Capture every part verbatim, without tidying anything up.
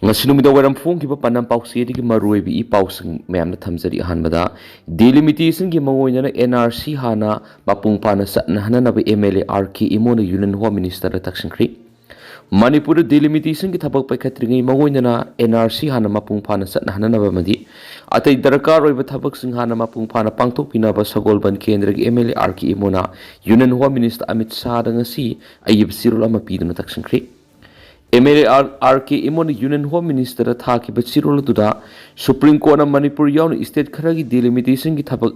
ꯉꯁꯤ ꯅꯨꯃꯤꯗꯥꯡ ꯋꯥꯏꯔꯝ ꯐꯣꯡꯈꯤꯕ ꯄꯥꯟꯗꯝ ꯄꯥꯎꯆꯦꯗꯒꯤ ꯃꯔꯨꯑꯣꯏꯕ ꯏ ꯄꯥꯎꯁꯤꯡ ꯃꯌꯥꯝꯅ ꯊꯝꯖꯔꯤ꯫ ꯑꯍꯥꯟꯕꯗ, ꯗꯤꯂꯤꯃꯤꯇꯦꯁꯟꯒꯤ ꯃꯑꯣꯡ ꯑꯣꯏꯅꯅ ꯑꯦꯟ ꯑꯥꯔ ꯁꯤ ꯍꯥꯟꯅ ꯃꯄꯨꯡ ꯐꯥꯅ ꯆꯠꯅꯍꯟꯅꯅꯕ M L A R K ꯏꯃꯣꯅ ꯌꯨꯅꯤꯌꯟ ꯍꯣꯝ ꯃꯤꯅꯤꯁꯇꯔꯗ ꯇꯛꯁꯤꯟꯈ꯭ꯔꯤ꯫ ꯃꯅꯤꯄꯨꯔꯗ ꯗꯤꯂꯤꯃꯤꯇꯦꯁꯟꯒꯤ ꯊꯕꯛ ꯄꯥꯏꯈꯠꯇ꯭ꯔꯤꯉꯩ ꯃꯑꯣꯡ ꯑꯣꯏꯅꯅ ꯑꯦꯟ ꯑꯥꯔ ꯁꯤ ꯍꯥꯟꯅ ꯃꯄꯨꯡ ꯐꯥꯅ ꯆꯠꯅꯍꯟꯅꯅꯕ ꯑꯃꯗꯤ ꯑꯇꯩ ꯗꯔꯀꯥꯔ ꯑꯣꯏꯕ ꯊꯕꯛꯁꯤꯡ ꯍꯥꯟꯅ ꯃꯄꯨꯡ ꯐꯥꯅ ꯄꯥꯡꯊꯣꯛꯄꯤꯅꯕ ꯁꯒꯣꯜꯕꯟ ꯀꯦꯟꯗ꯭ꯔꯒꯤ M L A R K ꯏꯃꯣꯅ ꯌꯨꯅꯤꯌꯟ ꯍꯣꯝ ꯃꯤꯅꯤꯁꯇꯔ ꯑꯃꯤꯠ ꯁꯥꯍꯗ ꯉꯁꯤ ꯑꯏꯕ ꯆꯦꯔꯣꯜ ꯑꯃ ꯄꯤꯗꯨꯅ ꯇꯛꯁꯤꯟꯈ꯭ꯔꯤ꯫ M L A R K ꯏꯃꯣꯅ ꯌꯨꯅꯤꯌꯟ ꯍꯣꯝ ꯃꯤꯅꯤꯁꯇꯔꯗ ꯊꯥꯈꯤꯕ ꯆꯦꯔꯣꯜ ꯑꯗꯨꯗ ꯁꯨꯄ꯭ꯔꯤꯝ ꯀꯣꯔꯠꯅ ꯃꯅꯤꯄꯨꯔ ꯌꯥꯎꯅ ꯁ꯭ꯇꯦꯠ ꯈꯔꯒꯤ ꯗꯤꯂꯤꯃꯤꯇꯦꯁꯟꯒꯤ ꯊꯕꯛ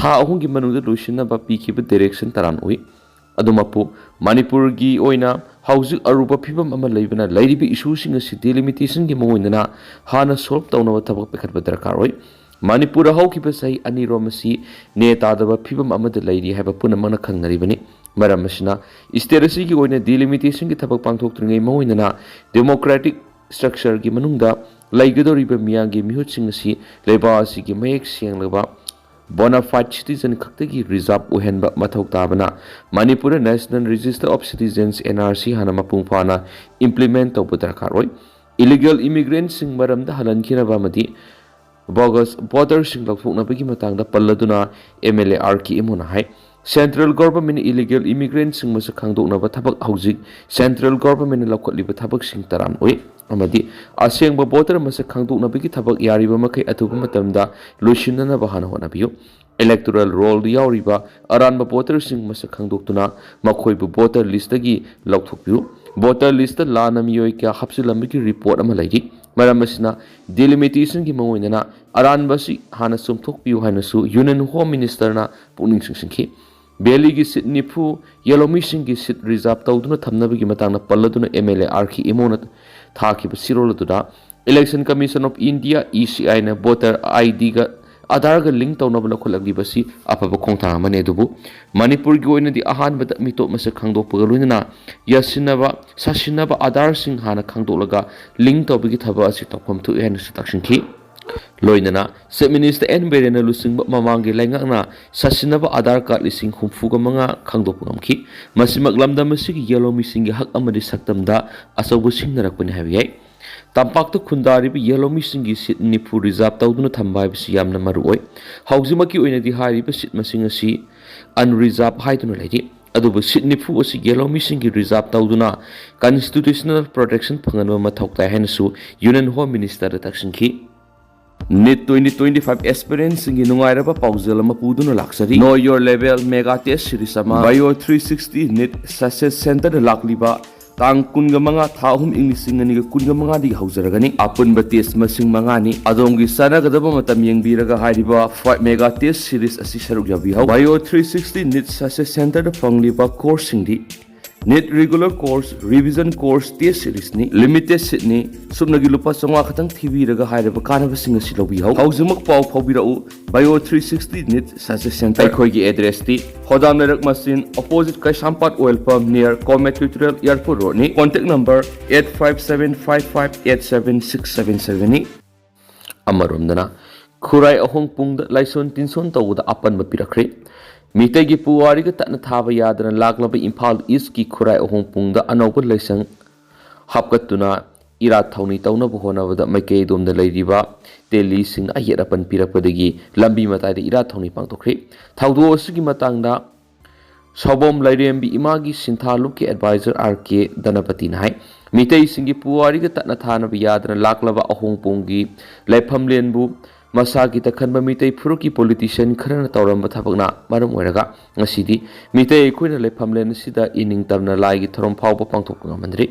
ꯊꯥ ꯑꯍꯨꯝꯒꯤ ꯃꯅꯨꯡꯗ ꯂꯣꯏꯁꯤꯟꯅꯕ ꯄꯤꯈꯤꯕ ꯗꯤꯔꯦꯛꯁꯟ ꯇꯔꯥꯝꯅ ꯎꯏ꯫ ꯑꯗꯨꯃꯛꯄꯨ, ꯃꯅꯤꯄꯨꯔꯒꯤ ꯑꯣꯏꯅ ꯍꯧꯖꯤꯛ ꯑꯔꯨꯕ ꯐꯤꯕꯝ ꯑꯃ ꯂꯩꯕꯅ ꯂꯩꯔꯤꯕ ꯏꯁꯨꯁꯤꯡ ꯑꯁꯤ ꯗꯤꯂꯤꯃꯤꯇꯦꯁꯟꯒꯤ ꯃꯑꯣꯡ ꯑꯣꯏꯅꯅ ꯍꯥꯟꯅ ꯁꯣꯜꯕ ꯇꯧꯅꯕ ꯊꯕꯛ ꯄꯥꯏꯈꯠꯄ ꯗꯔꯀꯥꯔ ꯑꯣꯏ꯫ ꯃꯅꯤꯄꯨꯔꯗ ꯍꯧꯈꯤꯕ ꯆꯍꯤ ꯑꯅꯤꯔꯣꯝ ꯑꯁꯤ ꯅꯦ ꯇꯥꯗꯕ ꯐꯤꯕꯝ ꯑꯃꯗ ꯂꯩꯔꯤ ꯍꯥꯏꯕ ꯄꯨꯝꯅꯃꯛꯅ ꯈꯪꯅꯔꯤꯕꯅꯤ꯫ ꯃꯔꯝ ꯑꯁꯤꯅ, ꯁ꯭ꯇꯦꯠ ꯑꯁꯤꯒꯤ ꯑꯣꯏꯅ ꯗꯤꯂꯤꯃꯤꯇꯦꯁꯟꯒꯤ ꯊꯕꯛ ꯄꯥꯡꯊꯣꯛꯇ꯭ꯔꯤꯉꯩ ꯃꯑꯣꯡ ꯑꯣꯏꯅꯅ ꯗꯦꯃꯣꯀ꯭ꯔꯦꯇꯤꯛ ꯁ꯭ꯇ꯭ꯔꯛꯆꯔꯒꯤ ꯃꯅꯨꯡꯗ ꯂꯩꯒꯗꯧꯔꯤꯕ ꯃꯤꯌꯥꯝꯒꯤ ꯃꯤꯍꯨꯠꯁꯤꯡ ꯑꯁꯤ ꯂꯩꯕꯥꯛ ꯑꯁꯤꯒꯤ ꯃꯌꯦꯛ ꯁꯦꯡꯂꯕ ꯕꯣꯅꯥꯐꯥꯏꯗ ꯁꯤꯇꯤꯖꯟ ꯈꯛꯇꯒꯤ ꯔꯤꯖꯥꯔꯚ ꯑꯣꯏꯍꯟꯕ ꯃꯊꯧ ꯇꯥꯕꯅ ꯃꯅꯤꯄꯨꯔꯗ national register of citizens, N R C, ꯍꯥꯟꯅ ꯃꯄꯨꯡ ꯐꯥꯅ ꯏꯝꯄ꯭ꯂꯤꯃꯦꯟꯠ ꯇꯧꯕ ꯗꯔꯀꯥꯔ ꯑꯣꯏ꯫ ꯏꯂꯤꯒꯦꯜ ꯏꯃꯤꯒ꯭ꯔꯦꯟꯠꯁꯤꯡ ꯃꯔꯝꯗ ꯍꯜꯍꯟꯈꯤꯅꯕ ꯑꯃꯗꯤ ꯕꯣꯒꯁ ꯚꯣꯇꯔꯁꯤꯡ ꯂꯧꯊꯣꯛꯅꯕꯒꯤ ꯃꯇꯥꯡꯗ ꯄꯜꯂꯗꯨꯅ M L A R K ꯏꯃꯣꯅ ꯍꯥꯏ, ꯁꯦꯟꯇ꯭ꯔꯦꯜ ꯒꯣꯚꯔꯟꯃꯦꯟꯠꯅ ꯏꯂꯤꯒꯦꯜ ꯏꯃꯤꯒ꯭ꯔꯦꯟꯠꯁꯤꯡ ꯃꯁꯛ ꯈꯪꯗꯣꯛꯅꯕ ꯊꯕꯛ ꯍꯧꯖꯤꯛ ꯁꯦꯟꯇ꯭ꯔꯦꯜ ꯒꯣꯚꯔꯟꯃꯦꯟꯠꯅ ꯂꯧꯈꯠꯂꯤꯕ ꯊꯕꯛꯁꯤꯡ ꯇꯔꯥꯝꯅ ꯎꯏ ꯑꯃꯗꯤ ꯑꯁꯦꯡꯕ ꯚꯣꯇꯔ ꯃꯁꯛ ꯈꯪꯗꯣꯛꯅꯕꯒꯤ ꯊꯕꯛ ꯌꯥꯔꯤꯕ ꯃꯈꯩ ꯑꯊꯨꯕ ꯃꯇꯝꯗ ꯂꯣꯏꯁꯤꯟꯅꯅꯕ ꯍꯥꯟꯅ ꯍꯣꯠꯅꯕꯤꯌꯨ꯫ ꯏꯂꯦꯛꯇꯣꯔꯦꯜ ꯔꯣꯜꯗ ꯌꯥꯎꯔꯤꯕ ꯑꯔꯥꯟꯕ ꯚꯣꯇꯔꯁꯤꯡ ꯃꯁꯛ ꯈꯪꯗꯣꯛꯇꯨꯅ ꯃꯈꯣꯏꯕꯨ ꯚꯣꯇꯔ ꯂꯤꯁꯇꯒꯤ ꯂꯧꯊꯣꯛꯄꯤꯌꯨ꯫ ꯚꯣꯇꯔ ꯂꯤꯁꯇ ꯂꯥꯟꯅ ꯃꯤꯑꯣꯏ ꯀꯌꯥ ꯍꯥꯞꯆꯤꯜꯂꯝꯕꯒꯤ ꯔꯤꯄꯣꯔꯠ ꯑꯃ ꯂꯩꯔꯤ꯫ ꯃꯔꯝ ꯑꯁꯤꯅ, ꯗꯤꯂꯤꯃꯤꯇꯦꯁꯟꯒꯤ ꯃꯑꯣꯡ ꯑꯣꯏꯅꯅ ꯑꯔꯥꯟꯕ ꯑꯁꯤ ꯍꯥꯟꯅ ꯆꯨꯝꯊꯣꯛꯄꯤꯌꯨ ꯍꯥꯏꯅꯁꯨ ꯌꯨꯅꯤꯌꯟ ꯍꯣꯝ ꯃꯤꯅꯤꯁꯇꯔꯅ ꯄꯨꯛꯅꯤꯡ ꯆꯤꯡꯁꯤꯟꯈꯤ꯫ ꯚꯦꯂꯤꯒꯤ ꯁꯤꯠ ꯅꯤꯐꯨ ꯌꯦꯜꯂꯣꯃꯤꯁꯤꯡꯒꯤ ꯁꯤꯠ ꯔꯤꯖꯥꯔꯚ ꯇꯧꯗꯨꯅ ꯊꯝꯅꯕꯒꯤ ꯃꯇꯥꯡꯗ ꯄꯜꯂꯗꯨꯅ M L A R K ꯏꯃꯣꯅ ꯊꯥꯈꯤꯕ ꯆꯦꯔꯣꯜ ꯑꯗꯨꯗ, election commission of India, E ꯁꯤ ꯑꯥꯏꯅ ꯚꯣꯇꯔ ꯑꯥꯏ ꯗꯤꯒ ꯑꯥꯙꯥꯔꯒ ꯂꯤꯡ ꯇꯧꯅꯕ ꯂꯧꯈꯠꯂꯛꯂꯤꯕꯁꯤ ꯑꯐꯕ ꯈꯣꯡꯊꯥꯡ ꯑꯃꯅꯤ, ꯑꯗꯨꯕꯨ ꯃꯅꯤꯄꯨꯔꯒꯤ ꯑꯣꯏꯅꯗꯤ ꯑꯍꯥꯟꯕꯗ ꯃꯤꯇꯣꯞ ꯃꯁꯛ ꯈꯪꯗꯣꯛꯄꯒ ꯂꯣꯏꯅꯅ ꯌꯥꯁꯤꯟꯅꯕ, ꯁꯥꯁꯤꯟꯅꯕ ꯑꯥꯙꯥꯔꯁꯤꯡ ꯍꯥꯟꯅ ꯈꯪꯗꯣꯛꯂꯒ ꯂꯤꯡ ꯇꯧꯕꯒꯤ ꯊꯕꯛ ꯑꯁꯤ ꯇꯧꯐꯝ ꯊꯣꯛꯏ ꯍꯥꯏꯅꯁꯨ ꯇꯛꯁꯤꯟꯈꯤ꯫ ꯂꯣꯏꯅꯅ ꯆꯤꯐ ꯃꯤꯅꯤꯁꯇꯔ ꯑꯦꯟ ꯕꯤꯔꯦꯟꯅ ꯂꯨꯆꯤꯡꯕ ꯃꯃꯥꯡꯒꯤ ꯂꯩꯉꯥꯛꯅ ꯁꯥꯁꯤꯟꯅꯕ ꯑꯥꯙꯥꯔ ꯀꯥꯔꯗ ꯂꯤꯁꯤꯡ ꯍꯨꯝꯐꯨꯒ ꯃꯉꯥ ꯈꯪꯗꯣꯛꯄ ꯉꯝꯈꯤ꯫ ꯃꯁꯤꯃꯛ ꯂꯝꯗꯝ ꯑꯁꯤꯒꯤ ꯌꯦꯜꯂꯣꯃꯤꯁꯤꯡꯒꯤ ꯍꯛ ꯑꯃꯗꯤ ꯁꯛꯇꯝꯗ ꯑꯆꯧꯕ ꯁꯤꯡꯅꯔꯛꯄꯅꯤ ꯍꯥꯏꯕ ꯌꯥꯏ꯫ ꯇꯝꯄꯥꯛꯇ ꯈꯨꯟꯗꯥꯔꯤꯕ ꯌꯦꯜꯍꯧꯃꯤꯁꯤꯡꯒꯤ ꯁꯤꯠ ꯅꯤꯐꯨ ꯔꯤꯖꯥꯔꯚ ꯇꯧꯗꯨꯅ ꯊꯝꯕ ꯍꯥꯏꯕꯁꯤ ꯌꯥꯝꯅ ꯃꯔꯨ ꯑꯣꯏ꯫ ꯍꯧꯖꯤꯛꯃꯛꯀꯤ ꯑꯣꯏꯅꯗꯤ ꯍꯥꯏꯔꯤꯕ ꯁꯤꯠ ꯃꯁꯤꯡ ꯑꯁꯤ ꯑꯟꯔꯤꯖꯥꯔꯚ ꯍꯥꯏꯗꯨꯅ ꯂꯩꯔꯤ꯫ ꯑꯗꯨꯕꯨ ꯁꯤꯠ ꯅꯤꯐꯨ ꯑꯁꯤ ꯌꯦꯜꯍꯧꯃꯤꯁꯤꯡꯒꯤ ꯔꯤꯖꯥꯔꯚ ꯇꯧꯗꯨꯅ ꯀꯟꯁꯇꯤꯇ꯭ꯌꯨꯁꯅꯦꯜ ꯄ꯭ꯔꯣꯇꯦꯛꯁꯟ ꯐꯪꯍꯟꯕ ꯃꯊꯧ ꯇꯥꯏ ꯍꯥꯏꯅꯁꯨ ꯌꯨꯅꯤꯌꯟ ꯍꯣꯝ ꯃꯤꯅꯤꯁꯇꯔꯗ ꯇꯛꯁꯤꯟꯈꯤ꯫ ꯅꯤꯠ ꯇ꯭ꯋꯦꯟꯇꯤ ꯇ꯭ꯋꯦꯟꯇꯤ ꯐꯥꯏꯚ ꯑꯦꯁꯄꯤꯔꯦꯟꯁꯤꯡꯒꯤ ꯅꯨꯡꯉꯥꯏꯔꯕ ꯄꯥꯎꯖꯦꯜ ꯑꯃ ꯄꯨꯗꯨꯅ ꯂꯥꯛꯆꯔꯤ꯫ Know Your Level Mega Test Series ꯑꯃ Bio three sixty NEET Success Centerꯗ ꯂꯥꯛꯂꯤꯕ ꯇꯥꯡ ꯀꯨꯟꯒ ꯃꯉꯥ, ꯊꯥ ꯑꯍꯨꯝ, ꯏꯪ ꯂꯤꯁꯤꯡ ꯑꯅꯤꯒ ꯀꯨꯟꯒ ꯃꯉꯥꯗꯒꯤ ꯍꯧꯖꯔꯒꯅꯤ꯫ ꯑꯄꯨꯟꯕ ꯇꯦꯁ ꯃꯁꯤꯡ ꯃꯉꯥꯅꯤ꯫ ꯑꯗꯣꯝꯒꯤ ꯆꯥꯟꯅꯒꯗꯕ ꯃꯇꯝ ꯌꯦꯡꯕꯤꯔꯒ ꯍꯥꯏꯔꯤꯕ ꯐꯥꯏꯚ ꯃꯦꯒꯥ ꯇꯦꯁ ꯁꯤꯔꯤꯁ ꯑꯁꯤ ꯁꯔꯨꯛ ꯌꯥꯕꯤꯍꯧ꯫ Bio three sixty NEET Success Centerꯗ ꯐꯪꯂꯤꯕ ꯀꯣꯔꯁꯁꯤꯡꯗꯤ: NEET regular course, revision course, test ꯁꯤꯔꯤꯁꯅꯤ, ꯂꯤꯃꯤꯇꯦꯗ ꯁꯤꯠꯅꯤ꯫ ꯁꯨꯞꯅꯒꯤ ꯂꯨꯄꯥ ꯆꯥꯝꯃꯉꯥ ꯈꯛꯇꯪ ꯊꯤꯕꯤꯔꯒ ꯍꯥꯏꯔꯤꯕ ꯀꯥꯟꯅꯕꯁꯤꯡ ꯑꯁꯤ ꯂꯧꯕꯤꯍꯧ꯫ ꯍꯧꯖꯤꯛꯃꯛ ꯄꯥꯎ ꯐꯥꯎꯕꯤꯔꯛꯎ꯫ Bio three sixty NEET Success Center꯫ ꯑꯩꯈꯣꯏꯒꯤ ꯑꯦꯗ꯭ꯔꯦꯁꯇꯤ ꯍꯣꯗꯥꯝ ꯂꯩꯔꯛ ꯃꯆꯤꯟ, opposite ꯀꯩꯁꯥꯝꯄꯥꯠ oil pump, near Comet Petroleum Airport Roadꯅꯤ꯫ Contact number eight five seven five five eight seven six seven sevenꯅꯤ꯫ ꯑꯃꯔꯣꯝꯗꯅ, ꯈꯨꯔꯥꯏ ꯑꯍꯣꯡꯄꯨꯡꯗ ꯂꯥꯏꯁꯣꯟ ꯇꯤꯟꯁꯣꯟ ꯇꯧꯕꯗ ꯑꯄꯟꯕ ꯄꯤꯔꯛꯈ꯭ꯔꯦ꯫ ꯃꯤꯇꯩꯒꯤ ꯄꯨꯋꯥꯔꯤꯒ ꯇꯠꯅ ꯊꯥꯕ ꯌꯥꯗꯅ ꯂꯥꯛꯂꯕ ꯏꯝꯐꯥꯜ ꯏꯁꯀꯤ ꯈꯨꯔꯥꯏ ꯑꯍꯣꯡꯄꯨꯡꯗ ꯑꯅꯧꯕ ꯂꯥꯏꯁꯪ ꯍꯥꯞꯀꯠꯇꯨꯅ ꯏꯔꯥꯠ ꯊꯧꯅꯤ ꯇꯧꯅꯕ ꯍꯣꯠꯅꯕꯗ ꯃꯥꯏꯀꯩ ꯑꯗꯣꯝꯗ ꯂꯩꯔꯤꯕ ꯇꯦꯂꯤꯁꯤꯡꯅ ꯑꯌꯦꯠ ꯑꯄꯟ ꯄꯤꯔꯛꯄꯗꯒꯤ ꯂꯝꯕꯤ ꯃꯇꯥꯏꯗ ꯏꯔꯥꯠ ꯊꯧꯅꯤ ꯄꯥꯡꯊꯣꯛꯈ꯭ꯔꯦ꯫ ꯊꯧꯗꯣꯛ ꯑꯁꯤꯒꯤ ꯃꯇꯥꯡꯗ ꯁꯥꯎꯕꯝ ꯂꯥꯏꯔꯦꯝꯕꯤ ꯏꯃꯥꯒꯤ ꯁꯤꯟꯊꯥ ꯂꯨꯞꯀꯤ ꯑꯦꯗꯚꯥꯏꯖꯔ ꯑꯥꯔ ꯀꯦ ꯙꯅꯄꯇꯤꯅ ꯍꯥꯏ, ꯃꯤꯇꯩꯁꯤꯡꯒꯤ ꯄꯨꯋꯥꯔꯤꯒ ꯇꯠꯅ ꯊꯥꯅꯕ ꯌꯥꯗꯅ ꯂꯥꯛꯂꯕ ꯑꯍꯣꯡꯄꯨꯡꯒꯤ ꯂꯩꯐꯝꯂꯦꯟꯕꯨ ꯃꯁꯥꯒꯤ ꯇꯛꯈꯟꯕ ꯃꯤꯇꯩ ꯐꯨꯔꯨꯞꯀꯤ ꯄꯣꯂꯤꯇꯤꯁꯤꯌꯥꯟ ꯈꯔꯅ ꯇꯧꯔꯝꯕ ꯊꯕꯛꯅ ꯃꯔꯝ ꯑꯣꯏꯔꯒ ꯉꯁꯤꯗꯤ ꯃꯤꯇꯩ ꯑꯩꯈꯣꯏꯅ ꯂꯩꯐꯝꯂꯦꯟ ꯑꯁꯤꯗ ꯏꯅꯤꯡꯇꯝꯅ ꯂꯥꯏꯒꯤ ꯊꯧꯔꯝ ꯐꯥꯎꯕ ꯄꯥꯡꯊꯣꯛꯄ ꯉꯝꯍꯟꯗ꯭ꯔꯤ꯫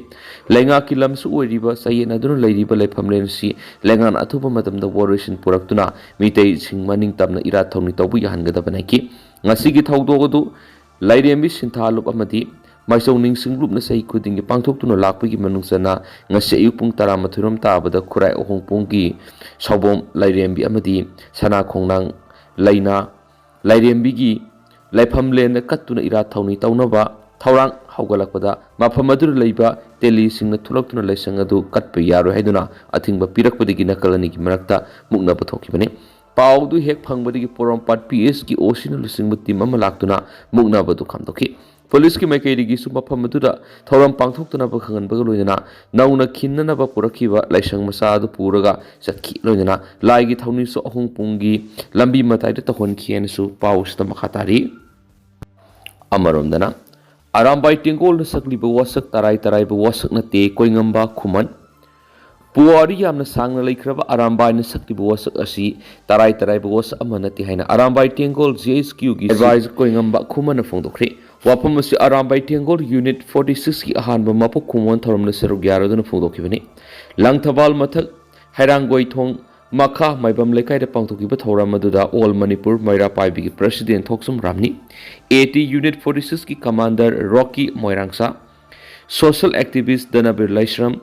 ꯂꯩꯉꯥꯛꯀꯤ ꯂꯝꯁꯨ ꯑꯣꯏꯔꯤꯕ ꯆꯌꯦꯠꯅꯗꯨꯅ ꯂꯩꯔꯤꯕ ꯂꯩꯐꯝꯂꯦꯟ ꯑꯁꯤ ꯂꯩꯉꯥꯛꯅ ꯑꯊꯨꯕ ꯃꯇꯝꯗ ꯋꯥꯔꯣꯏꯁꯤꯟ ꯄꯨꯔꯛꯇꯨꯅ ꯃꯤꯇꯩꯁꯤꯡ ꯃꯅꯤꯡ ꯇꯝꯅ ꯏꯔꯥꯠ ꯊꯧꯅꯤ ꯇꯧꯕ ꯌꯥꯍꯟꯒꯗꯕꯅꯤ ꯍꯥꯏꯈꯤ꯫ ꯉꯁꯤꯒꯤ ꯊꯧꯗꯣꯛ ꯑꯗꯨ ꯂꯥꯏꯔꯦꯝꯕꯤ ꯁꯤꯟꯊꯥ ꯂꯨꯞ ꯑꯃꯗꯤ ꯃꯥꯏꯆꯧ ꯅꯤꯡꯁꯤꯡ ꯂꯨꯞꯅ ꯆꯍꯤ ꯈꯨꯗꯤꯡꯒꯤ ꯄꯥꯡꯊꯣꯛꯇꯨꯅ ꯂꯥꯛꯄꯒꯤ ꯃꯅꯨꯡ ꯆꯟꯅ ꯉꯁꯤ ꯑꯌꯨꯛ ꯄꯨꯡ ꯇꯔꯥꯃꯥꯊꯣꯏ ꯔꯣꯝ ꯇꯥꯕꯗ ꯈꯨꯔꯥꯏ ꯑꯍꯣꯡꯄꯨꯡꯒꯤ ꯁꯥꯎꯕꯝ ꯂꯥꯏꯔꯦꯝꯕꯤ ꯑꯃꯗꯤ ꯁꯅꯥ ꯈꯣꯡꯅꯥꯡ ꯂꯩꯅ ꯂꯥꯏꯔꯦꯝꯕꯤꯒꯤ ꯂꯩꯐꯝꯂꯦꯟꯗ ꯀꯠꯇꯨꯅ ꯏꯔꯥꯠ ꯊꯧꯅꯤ ꯇꯧꯅꯕ ꯊꯧꯔꯥꯡ ꯍꯧꯒꯠꯂꯛꯄꯗ ꯃꯐꯝ ꯑꯗꯨꯗ ꯂꯩꯕ ꯇꯦꯂꯤꯁꯤꯡꯅ ꯊꯣꯛꯂꯛꯇꯨꯅ ꯂꯥꯏꯁꯪ ꯑꯗꯨ ꯀꯠꯄ ꯌꯥꯔꯣꯏ ꯍꯥꯏꯗꯨꯅ ꯑꯊꯤꯡꯕ ꯄꯤꯔꯛꯄꯗꯒꯤ ꯅꯥꯀꯜ ꯑꯅꯤꯒꯤ ꯃꯔꯛꯇ ꯃꯨꯛꯅꯕ ꯊꯣꯛꯈꯤꯕꯅꯤ꯫ ꯄꯥꯎ ꯑꯗꯨ ꯍꯦꯛ ꯐꯪꯕꯗꯒꯤ ꯄꯣꯔꯣꯝꯄꯥꯠ ꯄꯤ ꯑꯦꯁꯀꯤ ꯑꯣ ꯁꯤꯅ ꯂꯨꯆꯤꯡꯕ ꯇꯤꯝ ꯑꯃ ꯂꯥꯛꯇꯨꯅ ꯃꯨꯛꯅꯕ ꯑꯗꯨ ꯈꯥꯝꯗꯣꯛꯈꯤ꯫ ꯄꯨꯂꯤꯁꯀꯤ ꯃꯥꯏꯀꯩꯗꯒꯤꯁꯨ ꯃꯐꯝ ꯑꯗꯨꯗ ꯊꯧꯔꯝ ꯄꯥꯡꯊꯣꯛꯇꯅꯕ ꯈꯪꯍꯟꯕꯒ ꯂꯣꯏꯅꯅ ꯅꯧꯅ ꯈꯤꯟꯅꯅꯕ ꯄꯨꯔꯛꯈꯤꯕ ꯂꯥꯏꯁꯪ ꯃꯆꯥ ꯑꯗꯨ ꯄꯨꯔꯒ ꯆꯠꯈꯤ꯫ ꯂꯣꯏꯅꯅ ꯂꯥꯏꯒꯤ ꯊꯧꯅꯤꯁꯨ ꯑꯍꯣꯡ ꯄꯨꯡꯒꯤ ꯂꯝꯕꯤ ꯃꯇꯥꯏꯗ ꯇꯧꯍꯟꯈꯤ ꯍꯥꯏꯅꯁꯨ ꯄꯥꯎ ꯑꯁꯤꯗ ꯃꯈꯥ ꯇꯥꯔꯤ꯫ ꯑꯃꯔꯣꯝꯗꯅ, ꯑꯔꯥꯝꯕꯥꯏ ꯇꯦꯡꯒꯣꯜꯅ ꯁꯛꯂꯤꯕ ꯋꯥꯁꯛ ꯇꯔꯥꯏ ꯇꯔꯥꯏꯕ ꯋꯥꯁꯛ ꯅꯠꯇꯦ, ꯀꯣꯏꯉꯝꯕ ꯈꯨꯃꯟ꯫ ꯄꯨꯋꯥꯔꯤ ꯌꯥꯝꯅ ꯁꯥꯡꯅ ꯂꯩꯈ꯭ꯔꯕ ꯑꯔꯥꯝꯕꯥꯏꯅ ꯁꯛꯂꯤꯕ ꯋꯥꯁꯛ ꯑꯁꯤ ꯇꯔꯥꯏ ꯇꯔꯥꯏꯕ ꯋꯥꯁꯛ ꯑꯃ ꯅꯠꯇꯦ ꯍꯥꯏꯅ ꯑꯔꯥꯝꯕꯥꯏ ꯇꯦꯡꯒꯣꯜ G H Q ꯒꯤ ꯑꯦꯗꯚꯥꯏꯖꯔ ꯀꯣꯏꯉꯝꯕ ꯈꯨꯃꯟꯅ ꯐꯣꯡꯗꯣꯛꯈ꯭ꯔꯦ꯫ ꯋꯥꯐꯝ ꯑꯁꯤ ꯑꯔꯥꯝꯕꯥꯏ ꯇꯦꯡꯒꯣꯜ ꯌꯨꯅꯤꯠ forty six ꯀꯤ ꯑꯍꯥꯟꯕ ꯃꯄꯣꯛ ꯈꯨꯃꯣꯟ ꯊꯧꯔꯝꯗ ꯁꯔꯨꯛ ꯌꯥꯔꯗꯨꯅ ꯐꯣꯡꯗꯣꯛꯈꯤꯕꯅꯤ꯫ ꯂꯪꯊꯕꯥꯜ ꯃꯊꯛ ꯍꯩꯔꯥꯡꯒꯣꯏꯊꯣꯡ ꯃꯈꯥ ꯃꯥꯏꯕꯝ ꯂꯩꯀꯥꯏꯗ ꯄꯥꯡꯊꯣꯛꯈꯤꯕ ꯊꯧꯔꯝ ꯑꯗꯨꯗ All Manipur ꯃꯩꯔꯥ ꯄꯥꯏꯕꯤꯒꯤ president ꯊꯣꯛꯆꯝ ꯔꯥꯝꯅꯤ, AT unit forty six ꯀꯤ commander ꯔꯣꯀꯤ ꯃꯣꯏꯔꯥꯡꯁꯥ, social activist ꯗꯅꯕꯤꯔ ꯂꯩꯁ꯭ꯔꯝ,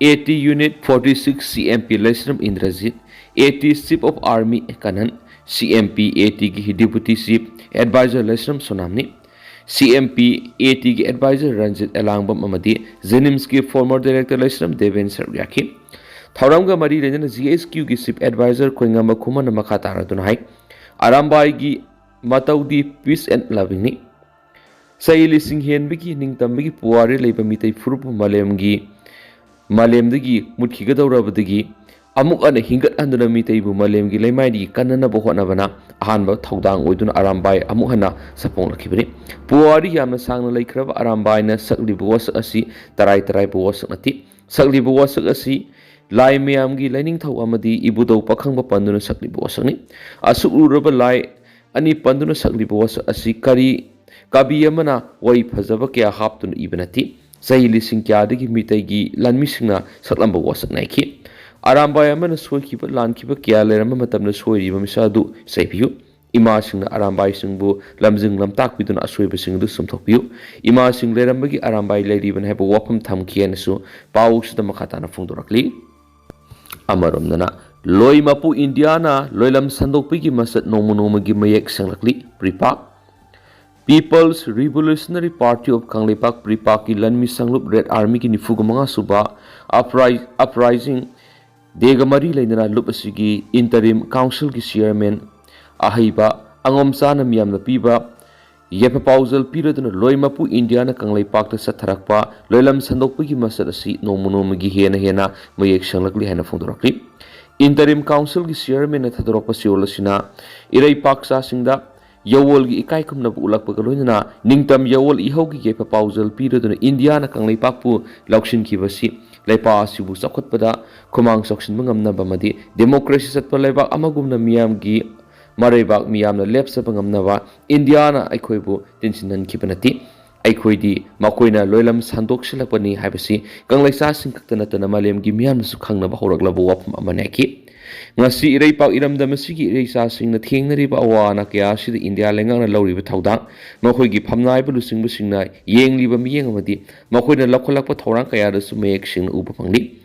AT unit forty six CMP ꯂꯩꯁ꯭ꯔꯝ Indrajit, AT chief of army ꯀꯟꯍꯟ, CMP AT ꯒꯤ deputy chief advisor ꯂꯩꯁ꯭ꯔꯝ ꯁꯣꯅꯥꯝꯅꯤ꯫ CMP AT ꯒꯤ advisor ꯔꯟꯖꯤꯠ ꯑꯦꯂꯥꯡꯕꯝ ꯑꯃꯗꯤ JNIMS ꯀꯤ former director ꯂꯩꯁ꯭ꯔꯝ ꯗꯦꯕꯦꯟ ꯁꯔꯨꯛ ꯌꯥꯈꯤ꯫ ꯊꯧꯔꯝꯒ ꯃꯔꯤ ꯂꯩꯅꯅ G H Q ꯒꯤ chief advisor ꯈꯣꯏꯉꯝꯕ ꯈꯨꯃꯟꯅ ꯃꯈꯥ ꯇꯥꯔꯗꯨꯅ ꯍꯥꯏ, ꯑꯔꯥꯝꯕꯥꯏꯒꯤ ꯃꯇꯧꯗꯤ peace and loving ꯅꯤ꯫ ꯆꯍꯤ ꯂꯤꯁꯤꯡ ꯍꯦꯟꯕꯒꯤ ꯅꯤꯡꯇꯝꯕꯒꯤ ꯄꯨꯋꯥꯔꯤ ꯂꯩꯕ ꯃꯤꯇꯩ ꯐꯨꯔꯨꯞꯄꯨ ꯃꯥꯂꯦꯝꯒꯤ, ꯃꯥꯂꯦꯝꯗꯒꯤ ꯃꯨꯠꯈꯤꯒꯗꯧꯔꯕꯗꯒꯤ ꯑꯃꯨꯛ ꯍꯟꯅ ꯍꯤꯡꯒꯠꯍꯟꯗꯨꯅ ꯃꯤꯇꯩꯕꯨ ꯃꯥꯂꯦꯝꯒꯤ ꯂꯩꯃꯥꯏꯗꯒꯤ ꯀꯟꯅꯅꯕ ꯍꯣꯠꯅꯕꯅ ꯑꯍꯥꯟꯕ ꯊꯧꯗꯥꯡ ꯑꯣꯏꯗꯨꯅ ꯑꯔꯥꯝꯕꯥꯏ ꯑꯃꯨꯛ ꯍꯟꯅ ꯁꯛꯐꯣꯡꯂꯛꯈꯤꯕꯅꯤ꯫ ꯄꯨꯋꯥꯔꯤ ꯌꯥꯝꯅ ꯁꯥꯡꯅ ꯂꯩꯈ꯭ꯔꯕ ꯑꯔꯥꯝꯕꯥꯏꯅ ꯁꯛꯂꯤꯕ ꯋꯥꯁꯛ ꯑꯁꯤ ꯇꯔꯥꯏ ꯇꯔꯥꯏꯕ ꯋꯥꯁꯛ ꯅꯠꯇꯦ꯫ ꯁꯛꯂꯤꯕ ꯋꯥꯁꯛ ꯑꯁꯤ ꯂꯥꯏ ꯃꯌꯥꯝꯒꯤ ꯂꯥꯏꯅꯤꯡꯊꯧ ꯑꯃꯗꯤ ꯏꯕꯨꯙꯧ ꯄꯥꯈꯪꯕ ꯄꯟꯗꯨꯅ ꯁꯛꯂꯤꯕ ꯋꯥꯁꯛꯅꯤ꯫ ꯑꯁꯨꯛ ꯂꯨꯔꯕ ꯂꯥꯏ ꯑꯅꯤ ꯄꯟꯗꯨꯅ ꯁꯛꯂꯤꯕ ꯋꯥꯁꯛ ꯑꯁꯤ ꯀꯔꯤ ꯀꯕꯤ ꯑꯃꯅ ꯋꯥꯔꯤ ꯐꯖꯕ ꯀꯌꯥ ꯍꯥꯞꯇꯨꯅ ꯏꯕ ꯅꯠꯇꯦ꯫ ꯆꯍꯤ ꯂꯤꯁꯤꯡ ꯀꯌꯥꯗꯒꯤ ꯃꯤꯇꯩꯒꯤ ꯂꯥꯟꯃꯤꯁꯤꯡꯅ ꯁꯛꯂꯝꯕ ꯋꯥꯁꯛ ꯅꯥꯏꯈꯤ꯫ ꯑꯔꯥꯝꯕꯥꯏ ꯑꯃꯅ ꯁꯣꯏꯈꯤꯕ ꯂꯥꯟꯈꯤꯕ ꯀꯌꯥ ꯂꯩꯔꯝꯕ ꯃꯇꯝꯗ ꯁꯣꯏꯔꯤꯕ ꯃꯤꯁꯛ ꯑꯗꯨ ꯆꯩꯕꯤꯌꯨ꯫ ꯏꯃꯥꯁꯤꯡꯅ ꯑꯔꯥꯝꯕꯥꯏꯁꯤꯡꯕꯨ ꯂꯝꯖꯤꯡ ꯂꯝꯇꯥꯛꯄꯤꯗꯨꯅ ꯑꯁꯣꯏꯕꯁꯤꯡ ꯑꯗꯨ ꯆꯨꯝꯊꯣꯛꯄꯤꯌꯨ꯫ ꯏꯃꯥꯁꯤꯡ ꯂꯩꯔꯝꯕꯒꯤ ꯑꯔꯥꯝꯕꯥꯏ ꯂꯩꯔꯤꯕꯅꯤ ꯍꯥꯏꯕ ꯋꯥꯐꯝ ꯊꯝꯈꯤ ꯍꯥꯏꯅꯁꯨ ꯄꯥꯎꯁꯤꯗ ꯃꯈꯥ ꯇꯥꯅ ꯐꯣꯡꯗꯣꯔꯛꯂꯤ꯫ ꯑꯃꯔꯣꯝꯗꯅ, ꯂꯣꯏ ꯃꯄꯨ ꯏꯟꯗꯤꯌꯥꯅ ꯂꯣꯏꯂꯝ ꯁꯟꯗꯣꯛꯄꯒꯤ ꯃꯁꯛ ꯅꯣꯡꯃ ꯅꯣꯡꯃꯒꯤ ꯃꯌꯦꯛ ꯁꯦꯡꯂꯛꯂꯤ꯫ PREPAK, People's Revolutionary Party of Kangleipak, ꯄ꯭ꯔꯤꯄꯥꯛꯀꯤ ꯂꯟꯃꯤ ꯁꯪꯂꯨꯞ ꯔꯦꯗ ꯑꯥꯔꯃꯤꯒꯤ ꯅꯤꯐꯨꯒ ꯃꯉꯥ ꯁꯨꯕ ꯑꯞꯔꯥꯏ-, ꯑꯞꯔꯥꯏꯖꯤꯡ ꯗꯦꯒ ꯃꯔꯤ ꯂꯩꯅꯅ ꯂꯨꯞ ꯑꯁꯤꯒꯤ interim council ꯒꯤ chairman ꯑꯍꯩꯕ, ꯑꯉꯣꯝ ꯆꯥꯅ ꯃꯤꯌꯥꯝꯅ ꯄꯤꯕ ꯌꯥꯏꯐ ꯄꯥꯎꯖꯦꯜ ꯄꯤꯔꯗꯨꯅ ꯂꯣꯏ ꯃꯄꯨ ꯏꯟꯗꯤꯌꯥꯅ ꯀꯪꯂꯩꯄꯥꯛꯇ ꯆꯠꯊꯔꯛꯄ ꯂꯣꯏꯂꯝ ꯁꯟꯗꯣꯛꯄꯒꯤ ꯃꯁꯛ ꯑꯁꯤ ꯅꯣꯡꯃ ꯅꯣꯡꯃꯒꯤ ꯍꯦꯟꯅ ꯍꯦꯟꯅ ꯃꯌꯦꯛ ꯁꯦꯡꯂꯛꯂꯤ ꯍꯥꯏꯅ ꯐꯣꯡꯗꯣꯔꯛꯂꯤ꯫ Interim Councilꯒꯤ chairmanꯅ ꯊꯥꯗꯣꯔꯛꯄ ꯆꯦꯔꯣꯜ ꯑꯁꯤꯅ ꯏꯔꯩꯄꯥꯛ ꯆꯥꯁꯤꯡꯗ ꯌꯥꯋꯣꯜꯒꯤ ꯏꯀꯥꯏ ꯈꯨꯝꯅꯕ ꯎꯠꯂꯛꯄꯒ ꯂꯣꯏꯅꯅ ꯅꯤꯡꯇꯝ ꯌꯥꯋꯣꯜ ꯏꯍꯧꯒꯤ ꯌꯥꯏꯐ ꯄꯥꯎꯖꯦꯜ ꯄꯤꯔꯗꯨꯅ ꯏꯟꯗꯤꯌꯥꯅ ꯀꯪꯂꯩꯄꯥꯛꯄꯨ ꯂꯧꯁꯤꯟꯈꯤꯕꯁꯤ ꯂꯩꯄꯥꯛ ꯑꯁꯤꯕꯨ ꯆꯥꯎꯈꯠꯄꯗ ꯈꯨꯃꯥꯡ ꯆꯥꯎꯁꯤꯟꯕ ꯉꯝꯅꯕ ꯑꯃꯗꯤ democracy ꯆꯠꯄ ꯂꯩꯕꯥꯛ ꯑꯃꯒꯨꯝꯅ ꯃꯤꯌꯥꯝꯒꯤ ꯃꯔꯩꯕꯥꯛ ꯃꯤꯌꯥꯝꯅ ꯂꯦꯞꯆꯕ ꯉꯝꯅꯕ ꯏꯟꯗꯤꯌꯥꯅ ꯑꯩꯈꯣꯏꯕꯨ ꯇꯤꯟꯁꯤꯟꯍꯟꯈꯤꯕ ꯅꯠꯇꯦ꯫ ꯑꯩꯈꯣꯏꯗꯤ ꯃꯈꯣꯏꯅ ꯂꯣꯏꯂꯝ ꯁꯟꯗꯣꯛꯁꯤꯜꯂꯛꯄꯅꯤ ꯍꯥꯏꯕꯁꯤ ꯀꯪꯂꯩꯆꯥꯁꯤꯡ ꯈꯛꯇ ꯅꯠꯇꯅ ꯃꯥꯂꯦꯝꯒꯤ ꯃꯤꯌꯥꯝꯅꯁꯨ ꯈꯪꯅꯕ ꯍꯧꯔꯛꯂꯕ ꯋꯥꯐꯝ ꯑꯃꯅꯤ ꯍꯥꯏꯈꯤ꯫ ꯉꯁꯤ ꯏꯔꯩꯄꯥꯛ ꯏꯔꯝꯗꯝ ꯑꯁꯤꯒꯤ ꯏꯔꯩꯆꯥꯁꯤꯡꯅ ꯊꯦꯡꯅꯔꯤꯕ ꯑꯋꯥ ꯑꯅꯥ ꯀꯌꯥ ꯑꯁꯤꯗ ꯏꯟꯗꯤꯌꯥ ꯂꯩꯉꯥꯛꯅ ꯂꯧꯔꯤꯕ ꯊꯧꯗꯥꯡ, ꯃꯈꯣꯏꯒꯤ ꯐꯝꯅꯥꯏꯕ ꯂꯨꯆꯤꯡꯕꯁꯤꯡꯅ ꯌꯦꯡꯂꯤꯕ ꯃꯤꯠꯌꯦꯡ ꯑꯃꯗꯤ ꯃꯈꯣꯏꯅ ꯂꯧꯈꯠꯂꯛꯄ ꯊꯧꯔꯥꯡ ꯀꯌꯥꯗꯁꯨ ꯃꯌꯦꯛ ꯁꯦꯡꯅ ꯎꯕ ꯐꯪꯂꯤ꯫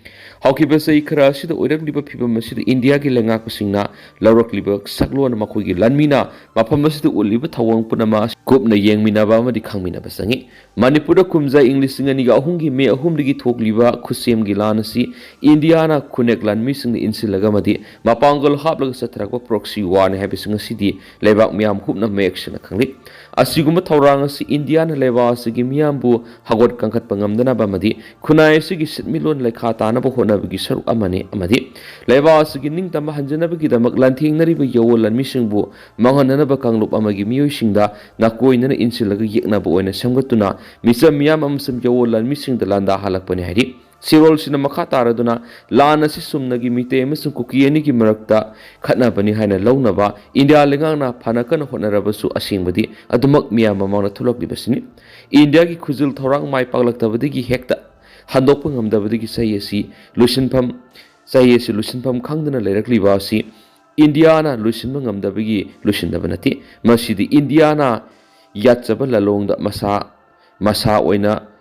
ꯍꯧꯈꯤꯕ ꯆꯍꯤ ꯈꯔ ꯑꯁꯤꯗ ꯑꯣꯏꯔꯛꯂꯤꯕ ꯐꯤꯕꯝ ꯑꯁꯤꯗ ꯏꯟꯗꯤꯌꯥꯒꯤ ꯂꯩꯉꯥꯛꯄꯁꯤꯡꯅ ꯂꯧꯔꯛꯂꯤꯕ ꯁꯛꯂꯣꯟ, ꯃꯈꯣꯏꯒꯤ ꯂꯥꯟꯃꯤꯅ ꯃꯐꯝ ꯑꯁꯤꯗ ꯎꯠꯂꯤꯕ ꯊꯧꯑꯣꯡ ꯄꯨꯝꯅꯃꯛ ꯑꯁꯤ ꯀꯨꯞꯅ ꯌꯦꯡꯃꯤꯟꯅꯕ ꯑꯃꯗꯤ ꯈꯪꯃꯤꯟꯅꯕ ꯆꯪꯏ꯫ ꯃꯅꯤꯄꯨꯔꯗ ꯀꯨꯝꯖꯥ ꯏꯪ ꯂꯤꯁꯤꯡ ꯑꯅꯤꯒ ꯑꯍꯨꯝꯒꯤ ꯃꯦ ꯑꯍꯨꯝꯗꯒꯤ ꯊꯣꯛꯂꯤꯕ ꯈꯨꯠꯁꯦꯝꯒꯤ ꯂꯥꯟ ꯑꯁꯤ ꯏꯟꯗꯤꯌꯥꯅ ꯈꯨꯟꯅꯦꯛ ꯂꯥꯟꯃꯤꯁꯤꯡꯗ ꯏꯟꯁꯤꯜꯂꯒ ꯑꯃꯗꯤ ꯃꯄꯥꯡꯒꯜ ꯍꯥꯞꯂꯒ ꯆꯠꯊꯔꯛꯄ proxy warꯅꯤ ꯍꯥꯏꯕꯁꯤ ꯉꯁꯤꯗꯤ ꯂꯩꯕꯥꯛ ꯃꯤꯌꯥꯝ ꯍꯨꯞꯅ ꯃꯌꯦꯛ ꯁꯦꯡꯅ ꯈꯪꯂꯤ꯫ ꯑꯁꯤꯒꯨꯝꯕ ꯊꯧꯔꯥꯡ ꯑꯁꯤ ꯏꯟꯗꯤꯌꯥꯅ ꯂꯩꯕꯥꯛ ꯑꯁꯤꯒꯤ ꯃꯤꯌꯥꯝꯕꯨ ꯍꯧꯒꯠ ꯀꯥꯡꯈꯠꯄ ꯉꯝꯗꯅꯕ ꯑꯃꯗꯤ ꯈꯨꯟꯅꯥꯏ ꯑꯁꯤꯒꯤ ꯁꯤꯟꯃꯤꯠꯂꯣꯟ ꯂꯩꯈꯥ ꯇꯥꯅꯕ ꯍꯣꯠꯅꯕꯒꯤ ꯁꯔꯨꯛ ꯑꯃꯅꯤ ꯑꯃꯗꯤ ꯂꯩꯕꯥꯛ ꯑꯁꯤꯒꯤ ꯅꯤꯡꯇꯝꯕ ꯍꯟꯖꯅꯕꯒꯤꯗꯃꯛ ꯂꯥꯟꯊꯦꯡꯅꯔꯤꯕ ꯌꯥꯋꯣꯜ ꯂꯥꯟꯃꯤꯁꯤꯡꯕꯨ ꯃꯥꯡꯍꯟꯅꯅꯕ ꯀꯥꯡꯂꯨꯞ ꯑꯃꯒꯤ ꯃꯤꯑꯣꯏꯁꯤꯡꯗ ꯅꯥꯀꯣꯏꯅꯅ ꯏꯟꯁꯤꯜꯂꯒ ꯌꯦꯛꯅꯕ ꯑꯣꯏꯅ ꯁꯦꯝꯒꯠꯇꯨꯅ ꯃꯤꯆꯝ ꯃꯤꯌꯥꯝ ꯑꯃꯁꯨꯡ ꯌꯥꯋꯣꯜ ꯂꯥꯟꯃꯤꯁꯤꯡꯗ ꯂꯥꯟꯗꯥꯍꯜꯂꯛꯄꯅꯤ ꯍꯥꯏꯔꯤ꯫ ꯆꯦꯔꯣꯜꯁꯤꯅ ꯃꯈꯥ ꯇꯥꯔꯗꯨꯅ ꯂꯥꯟ ꯑꯁꯤ ꯆꯨꯝꯅꯒꯤ ꯃꯤꯇꯩ ꯑꯃꯁꯨꯡ ꯀꯨꯀꯤ ꯑꯅꯤꯒꯤ ꯃꯔꯛꯇ ꯈꯠꯅꯕꯅꯤ ꯍꯥꯏꯅ ꯂꯧꯅꯕ ꯏꯟꯗꯤꯌꯥ ꯂꯩꯉꯥꯛꯅ ꯐꯅ ꯀꯟꯅ ꯍꯣꯠꯅꯔꯕꯁꯨ ꯑꯁꯦꯡꯕꯗꯤ ꯑꯗꯨꯃꯛ ꯃꯤꯌꯥꯝ ꯃꯃꯥꯡꯗ ꯊꯣꯛꯂꯛꯂꯤꯕꯁꯤꯅꯤ꯫ ꯏꯟꯗꯤꯌꯥꯒꯤ ꯈꯨꯖꯤꯜ ꯊꯧꯔꯥꯡ ꯃꯥꯏ ꯄꯥꯛꯂꯛꯇꯕꯗꯒꯤ ꯍꯦꯛꯇ ꯍꯟꯗꯣꯛꯄ ꯉꯝꯗꯕꯗꯒꯤ ꯆꯍꯤ ꯑꯁꯤ ꯂꯣꯏꯁꯤꯟꯐꯝ, ꯆꯍꯤ ꯑꯁꯤ ꯂꯣꯏꯁꯤꯟꯐꯝ ꯈꯪꯗꯅ ꯂꯩꯔꯛꯂꯤꯕ ꯑꯁꯤ ꯏꯟꯗꯤꯌꯥꯅ ꯂꯣꯏꯁꯤꯟꯕ ꯉꯝꯗꯕꯒꯤ ꯂꯣꯏꯁꯤꯟꯗꯕ ꯅꯠꯇꯦ꯫ ꯃꯁꯤꯗꯤ ꯏꯟꯗꯤꯌꯥꯅ ꯌꯥꯠꯆꯕ ꯂꯥꯂꯣꯡꯗ ꯃꯁꯥ, ꯃꯁꯥ ꯑꯣꯏꯅ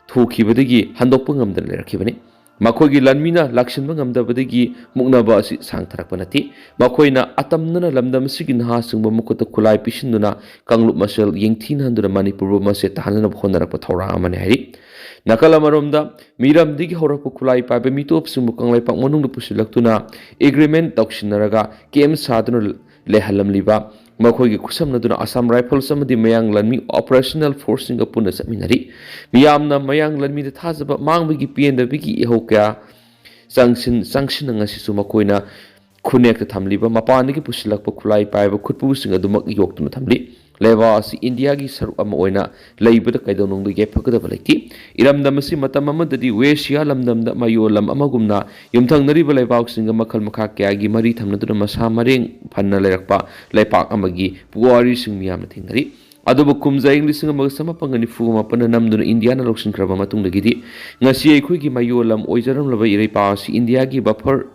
ꯊꯨꯈꯤꯕꯗꯒꯤ ꯍꯟꯗꯣꯛꯄ ꯉꯝꯗꯅ ꯂꯩꯔꯛꯈꯤꯕꯅꯤ꯫ ꯃꯈꯣꯏꯒꯤ ꯂꯥꯟꯃꯤꯅ ꯂꯥꯛꯁꯤꯟꯕ ꯉꯝꯗꯕꯗꯒꯤ ꯃꯨꯛꯅꯕ ꯑꯁꯤ ꯁꯥꯡꯊꯔꯛꯄ ꯅꯠꯇꯦ꯫ ꯃꯈꯣꯏꯅ ꯑꯇꯝꯅꯅ ꯂꯝꯗꯝ ꯑꯁꯤꯒꯤ ꯅꯍꯥꯁꯤꯡꯕꯨ ꯃꯈꯨꯠꯇ ꯈꯨꯠꯂꯥꯏ ꯄꯤꯁꯤꯟꯗꯨꯅ ꯀꯥꯡꯂꯨꯞ ꯃꯁꯦꯜ ꯌꯦꯡꯊꯤꯅꯍꯟꯗꯨꯅ ꯃꯅꯤꯄꯨꯔꯕꯨ ꯃꯁꯦ ꯇꯥꯍꯟꯅꯕ ꯍꯣꯠꯅꯔꯛꯄ ꯊꯧꯔꯥꯡ ꯑꯃꯅꯤ ꯍꯥꯏꯔꯤ꯫ ꯅꯥꯀꯜ ꯑꯃꯔꯣꯝꯗ, ꯃꯤꯔꯝꯗꯒꯤ ꯍꯧꯔꯛꯄ ꯈꯨꯠꯂꯥꯏ ꯄꯥꯏꯕ ꯃꯤꯇꯣꯞꯁꯤꯡꯕꯨ ꯀꯪꯂꯩꯄꯥꯛ ꯃꯅꯨꯡꯗ ꯄꯨꯁꯤꯜꯂꯛꯇꯨꯅ agreement ꯇꯧꯁꯤꯟꯅꯔꯒ camp ꯁꯥꯗꯨꯅ ꯂꯩꯍꯜꯂꯝꯂꯤꯕ ꯃꯈꯣꯏꯒꯤ ꯈꯨꯠꯁꯝꯅꯗꯨꯅ Assam Rifles ꯑꯃꯗꯤ ꯃꯌꯥꯡ ꯂꯥꯟꯃꯤ operational forceꯁꯤꯡꯒ ꯄꯨꯟꯅ ꯆꯠꯃꯤꯟꯅꯔꯤ꯫ ꯃꯤꯌꯥꯝꯅ ꯃꯌꯥꯡ ꯂꯥꯟꯃꯤꯗ ꯊꯥꯖꯕ ꯃꯥꯡꯕꯒꯤ ꯄꯦꯟꯗꯕꯒꯤ ꯏꯍꯧ ꯀꯌꯥ ꯆꯪꯁꯤꯟ-, ꯆꯪꯁꯤꯟꯅ ꯉꯁꯤꯁꯨ ꯃꯈꯣꯏꯅ ꯈꯨꯟꯅꯦꯛꯇ ꯊꯝꯂꯤꯕ ꯃꯄꯥꯟꯗꯒꯤ ꯄꯨꯁꯤꯜꯂꯛꯄ ꯈꯨꯠꯂꯥꯏ ꯄꯥꯏꯕ ꯈꯨꯠꯄꯨꯁꯤꯡ ꯑꯗꯨꯃꯛ ꯌꯣꯛꯇꯨꯅ ꯊꯝꯂꯤ꯫ ꯂꯩꯕꯥꯛ ꯑꯁꯤ ꯏꯟꯗꯤꯌꯥꯒꯤ ꯁꯔꯨꯛ ꯑꯃ ꯑꯣꯏꯅ ꯂꯩꯕꯗ ꯀꯩꯗꯧꯅꯨꯡꯗ ꯌꯥꯏꯐꯒꯗꯕ ꯂꯩꯇꯦ꯫ ꯏꯔꯝꯗꯝ ꯑꯁꯤ ꯃꯇꯝ ꯑꯃꯗꯗꯤ ꯋꯦꯁꯤꯌꯥ ꯂꯝꯗꯝꯗ ꯃꯌꯣꯜꯂꯝ ꯑꯃꯒꯨꯝꯅ ꯌꯨꯝꯊꯪꯅꯔꯤꯕ ꯂꯩꯕꯥꯛꯁꯤꯡꯒ ꯃꯈꯜ ꯃꯈꯥ ꯀꯌꯥꯒꯤ ꯃꯔꯤ ꯊꯝꯅꯗꯨꯅ ꯃꯁꯥ ꯃꯔꯦꯡ ꯐꯅ ꯂꯩꯔꯛꯄ ꯂꯩꯄꯥꯛ ꯑꯃꯒꯤ ꯄꯨꯋꯥꯔꯤꯁꯤꯡ ꯃꯤꯌꯥꯝꯅ ꯊꯦꯡꯅꯔꯤ꯫ ꯑꯗꯨꯕꯨ ꯀꯨꯝꯖꯥ ꯏꯪ ꯂꯤꯁꯤꯡ ꯑꯃꯒ ꯆꯃꯥꯄꯟꯒ ꯅꯤꯐꯨ ꯃꯥꯄꯟꯗ ꯅꯝꯗꯨꯅ ꯏꯟꯗꯤꯌꯥꯅ ꯂꯧꯁꯤꯟꯈ꯭ꯔꯕ ꯃꯇꯨꯡꯗꯒꯤꯗꯤ ꯉꯁꯤ ꯑꯩꯈꯣꯏꯒꯤ ꯃꯌꯣꯜꯂꯝ ꯑꯣꯏꯖꯔꯝꯂꯕ ꯏꯔꯩꯄꯥꯛ ꯑꯁꯤ ꯏꯟꯗꯤꯌꯥꯒꯤ buffer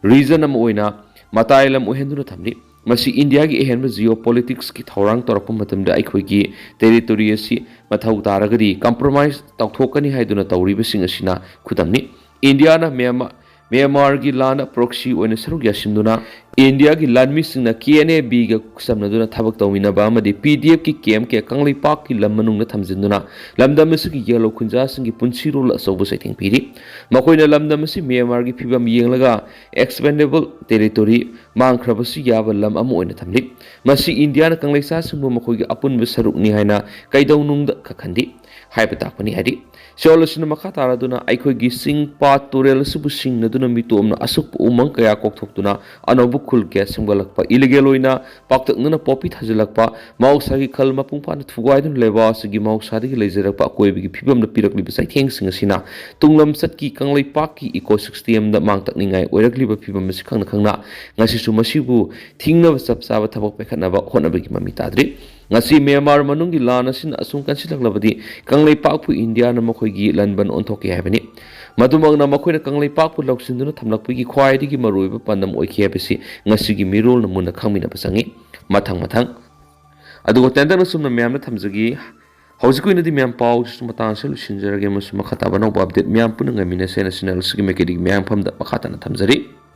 region ꯑꯃ ꯑꯣꯏꯅ ꯃꯇꯥꯏ ꯂꯝ ꯑꯣꯏꯍꯟꯗꯨꯅ ꯊꯝꯂꯤ꯫ ꯃꯁꯤ ꯏꯟꯗꯤꯌꯥꯒꯤ ꯑꯍꯦꯟꯕ geopoliticsꯀꯤ ꯊꯧꯔꯥꯡ ꯇꯧꯔꯛꯄ ꯃꯇꯝꯗ ꯑꯩꯈꯣꯏꯒꯤ territory ꯑꯁꯤ ꯃꯊꯧ ꯇꯥꯔꯒꯗꯤ compromise ꯇꯧꯊꯣꯛꯀꯅꯤ ꯍꯥꯏꯗꯨꯅ ꯇꯧꯔꯤꯕꯁꯤꯡ ꯑꯁꯤꯅ ꯈꯨꯗꯝꯅꯤ꯫ ꯏꯟꯗꯤꯌꯥꯅ ꯃ꯭ꯌꯥꯟꯃꯥ-, ꯃ꯭ꯌꯥꯟꯃꯥꯔꯒꯤ ꯂꯥꯟꯗ proxy ꯑꯣꯏꯅ ꯁꯔꯨꯛ ꯌꯥꯁꯤꯟꯗꯨꯅ ꯏꯟꯗꯤꯌꯥꯒꯤ ꯂꯥꯟꯃꯤꯁꯤꯡꯅ KNABꯒ ꯈꯨꯠꯁꯝꯅꯗꯨꯅ ꯊꯕꯛ ꯇꯧꯃꯤꯟꯅꯕ ꯑꯃꯗꯤ PDFꯀꯤ camp ꯀꯌꯥ ꯀꯪꯂꯩꯄꯥꯛꯀꯤ ꯂꯝ ꯃꯅꯨꯡꯗ ꯊꯝꯖꯤꯟꯗꯨꯅ ꯂꯝꯗꯝ ꯑꯁꯤꯒꯤ ꯌꯦꯜꯍꯧ ꯈꯨꯟꯖꯥꯁꯤꯡꯒꯤ ꯄꯨꯟꯁꯤꯔꯣꯜ ꯑꯆꯧꯕ ꯆꯩꯊꯦꯡ ꯄꯤꯔꯤ꯫ ꯃꯈꯣꯏꯅ ꯂꯝꯗꯝ ꯑꯁꯤ ꯃ꯭ꯌꯥꯟꯃꯥꯔꯒꯤ ꯐꯤꯕꯝ ꯌꯦꯡꯂꯒ expandable territory, ꯃꯥꯡꯈ꯭ꯔꯕꯁꯨ ꯌꯥꯕ ꯂꯝ ꯑꯃ ꯑꯣꯏꯅ ꯊꯝꯂꯤ꯫ ꯃꯁꯤ ꯏꯟꯗꯤꯌꯥꯅ ꯀꯪꯂꯩꯁꯥꯁꯤꯡꯕꯨ ꯃꯈꯣꯏꯒꯤ ꯑꯄꯨꯟꯕ ꯁꯔꯨꯛꯅꯤ ꯍꯥꯏꯅ ꯀꯩꯗꯧꯅꯨꯡꯗ ꯈꯟꯗꯦ ꯍꯥꯏꯕ ꯇꯥꯛꯄꯅꯤ ꯍꯥꯏꯔꯤ꯫ ꯁꯤꯑꯣꯜ ꯑꯁꯤꯅ ꯃꯈꯥ ꯇꯥꯔꯗꯨꯅ ꯑꯩꯈꯣꯏꯒꯤ ꯆꯤꯡ, ꯄꯥꯠ, ꯇꯨꯔꯦꯜ ꯑꯁꯤꯕꯨ ꯁꯤꯡꯅꯗꯨꯅ ꯃꯤꯇꯣꯞꯅ ꯑꯁꯨꯛꯄ ꯎꯃꯪ ꯀꯌꯥ ꯀꯣꯛꯊꯣꯛꯇꯨꯅ ꯑꯅꯧꯕ ꯈꯨꯜ ꯀꯌꯥ ꯁꯦꯝꯒꯠꯂꯛꯄ, illegal ꯑꯣꯏꯅ ꯄꯥꯛꯇꯛꯅꯅ ꯄꯣꯄꯤ ꯊꯥꯖꯤꯜꯂꯛꯄ, ꯃꯍꯧꯁꯥꯒꯤ ꯈꯜ ꯃꯄꯨꯡ ꯐꯥꯅ ꯊꯨꯒꯥꯏꯗꯨꯅ ꯂꯩꯕꯥꯛ ꯑꯁꯤꯒꯤ ꯃꯍꯧꯁꯥꯗꯒꯤ ꯂꯩꯖꯔꯛꯄ ꯑꯀꯣꯏꯕꯒꯤ ꯐꯤꯕꯝꯗ ꯄꯤꯔꯛꯂꯤꯕ ꯆꯩꯊꯦꯡꯁꯤꯡ ꯑꯁꯤꯅ ꯇꯨꯡꯂꯝꯆꯠꯀꯤ ꯀꯪꯂꯩꯄꯥꯛꯀꯤ ecosystemꯗ ꯃꯥꯡ ꯇꯥꯛꯅꯤꯡꯉꯥꯏ ꯑꯣꯏꯔꯛꯂꯤꯕ ꯐꯤꯕꯝ ꯑꯁꯤ ꯈꯪꯅ ꯈꯪꯅ ꯉꯁꯤꯁꯨ ꯃꯁꯤꯕꯨ ꯊꯤꯡꯅꯕ ꯆꯞ ꯆꯥꯕ ꯊꯕꯛ ꯄꯥꯏꯈꯠꯅꯕ ꯍꯣꯠꯅꯕꯒꯤ ꯃꯃꯤ ꯇꯥꯗ꯭ꯔꯤ꯫ ꯉꯁꯤ ꯃ꯭ꯌꯥꯟꯃꯥꯔ ꯃꯅꯨꯡꯒꯤ ꯂꯥꯟ ꯑꯁꯤꯅ ꯑꯁꯨꯝ ꯀꯟꯁꯤꯜꯂꯛꯂꯕꯗꯤ ꯀꯪꯂꯩꯄꯥꯛꯄꯨ ꯏꯟꯗꯤꯌꯥꯅ ꯃꯈꯣꯏꯒꯤ ꯂꯟꯕꯟ ꯑꯣꯟꯊꯣꯛꯀꯦ ꯍꯥꯏꯕꯅꯤ꯫ ꯃꯗꯨꯃꯛꯅ ꯃꯈꯣꯏꯅ ꯀꯪꯂꯩꯄꯥꯛꯄꯨ ꯂꯧꯁꯤꯟꯗꯨꯅ ꯊꯝꯂꯛꯄꯒꯤ ꯈ꯭ꯋꯥꯏꯗꯒꯤ ꯃꯔꯨꯑꯣꯏꯕ ꯄꯥꯟꯗꯝ ꯑꯣꯏꯈꯤ ꯍꯥꯏꯕꯁꯤ ꯉꯁꯤꯒꯤ ꯃꯤꯔꯣꯜꯅ ꯃꯨꯟꯅ ꯈꯪꯃꯤꯟꯅꯕ ꯆꯪꯏ꯫ ꯃꯊꯪ ꯃꯊꯪ꯫ ꯑꯗꯨꯒ ꯇꯦꯟꯇꯛꯅ ꯁꯨꯝꯅ ꯃꯌꯥꯝꯗ ꯊꯝꯖꯒꯦ꯫ ꯍꯧꯖꯤꯛꯀꯤ ꯑꯣꯏꯅꯗꯤ ꯃꯌꯥꯝ ꯄꯥꯎꯁꯤꯁꯨ ꯃꯇꯥꯡ ꯑꯁꯤꯗ ꯂꯣꯏꯁꯤꯟꯖꯔꯒꯦ ꯑꯃꯁꯨꯡ ꯃꯈꯥ ꯇꯥꯕ ꯑꯅꯧꯕ update ꯃꯌꯥꯝ ꯄꯨꯟꯅ ꯉꯥꯏꯃꯤꯟꯅꯁꯦꯅ channel ꯑꯁꯤꯒꯤ ꯃꯥꯏꯀꯩꯗꯒꯤ ꯃꯌꯥꯝ ꯐꯝꯗ ꯃꯈꯥ ꯇꯥꯅ ꯊꯝꯖꯔꯤ꯫